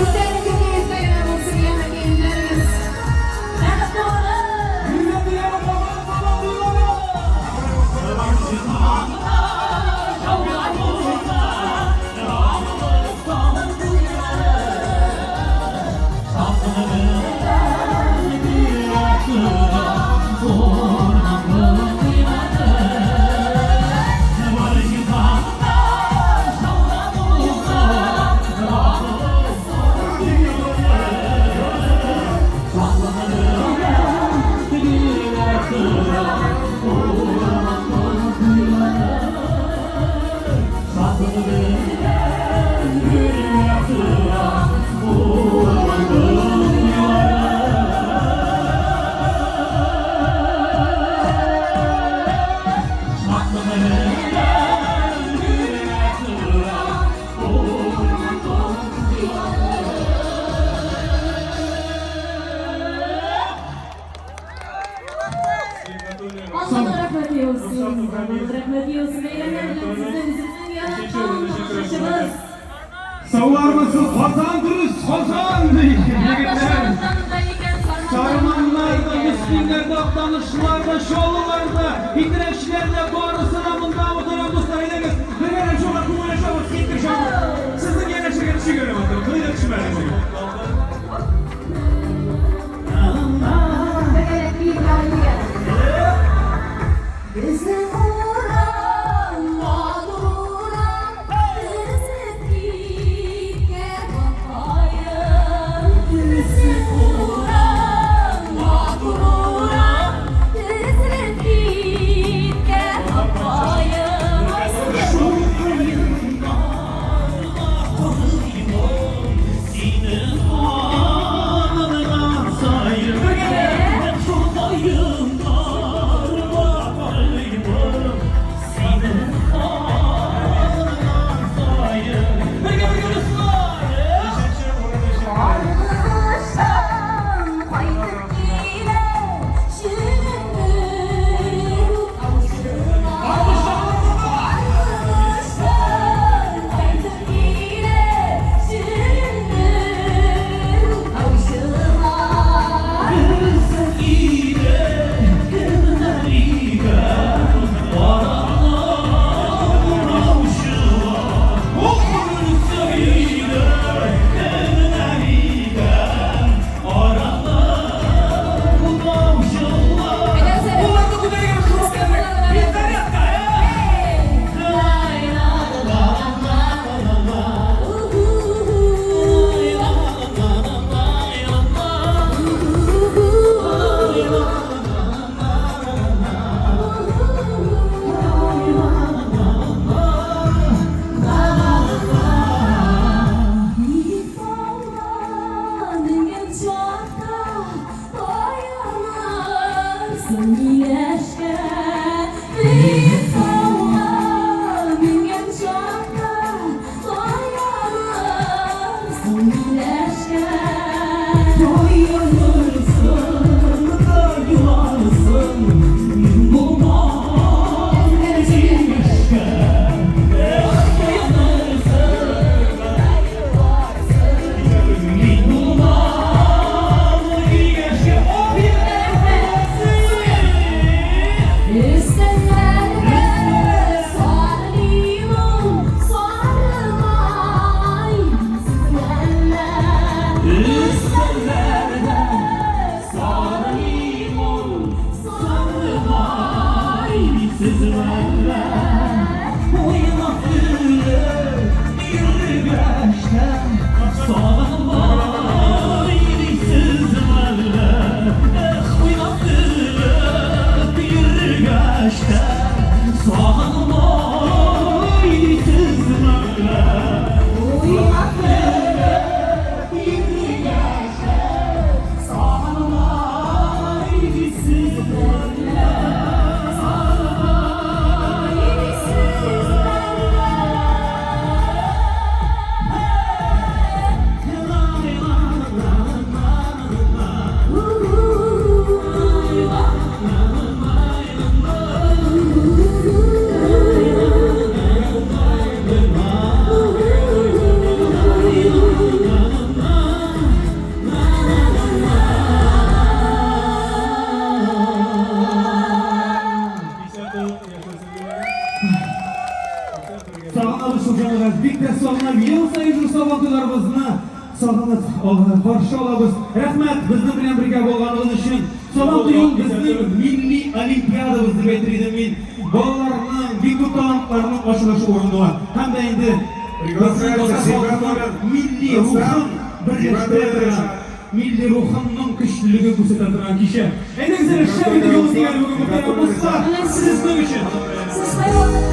Күтәренке кәефтә генә булсын, яме киемнәрегез. Бәхетле булыгыз! Алланың рәхмәте яусын, Алланың рәхмәте яусын. Бәйрәмнәр белән сезне үзебезнең яраткан тамашачыбыз. Саулармысыз, Казан дөрес, Казан! Егетләр! Сарманнар да, Мөслимнәр дә, Актанышлар да, Чаллылар да, Питрәчләр дә, барысы да монда утыра, дуслар, әйдәгез, бергәләп шуңа күңел ачабыз, киттек шуңа. Сезнең янәшәгә төшик әле, матур, кыйда төшмәдек. Бергәләп биеп алыйк. Безнең урам, матур урам, төзеп киткән апаем. Безнең урам, матур урам, төзеп киткән апаем. Шул каеннарга карыймын, сине сагынган саен. Бергәләп шул каеннарга карыймын, сине сагынган саен. Бергә, бергә, дуслар! Каргыштан кайтып килә, җиреңнең аучыла. Каргыштан кайтып килә, җиреңнең аучыла. Безнең өйдә кемнәр икән? Караңгы ураучылар. Безнең өйдә кемнәр икән? Караңгы ураучылар. Кулларны күтәргән шул Зарядка, э? Лай, ла, ла, ла, ла, у-ху-ху. У-ху-ху. Биек тауга менгән чакта таянырсың миләшкә. Биек тауга менгән чакта таянырсың миләшкә. Таянырсың да еларсың, мин булмам киңәшкә. Таянырсың, мин булмам киңәшкә. Өстәлләрдә сары лимон, сары май, сүзләрдә. Өстәлләрдә сары лимон, сары май, сүзләрдә. Уйнап көлеп йөргәчтә сагынмай дисезме? Эх, уйнап көлеп йөргәчтә сагынмай дисезме? Уйнап көлеп йөргәчтә сагынмай дисезме? Сагынмай дисезме? саен шушы Сабантуйларыбызны сагынып алга каршы алабыз. Рәхмәт безнең белән бергә булганыгыз өчен. Сабантуй ул безнең милли олимпиадабыз дип әйтер идем мин. Балаларның, бик күп талантларның ачылышы урыны ул. Һәм дә инде безнең татар халкының милли рухын берләштерә торган, милли рухының көчлелеген күрсәтә торган кичә. Әйдәгез әле, шәп итеп юл дигән бүген мөхтәрәм дуслар, сезнең өчен. Сез кайвакытта.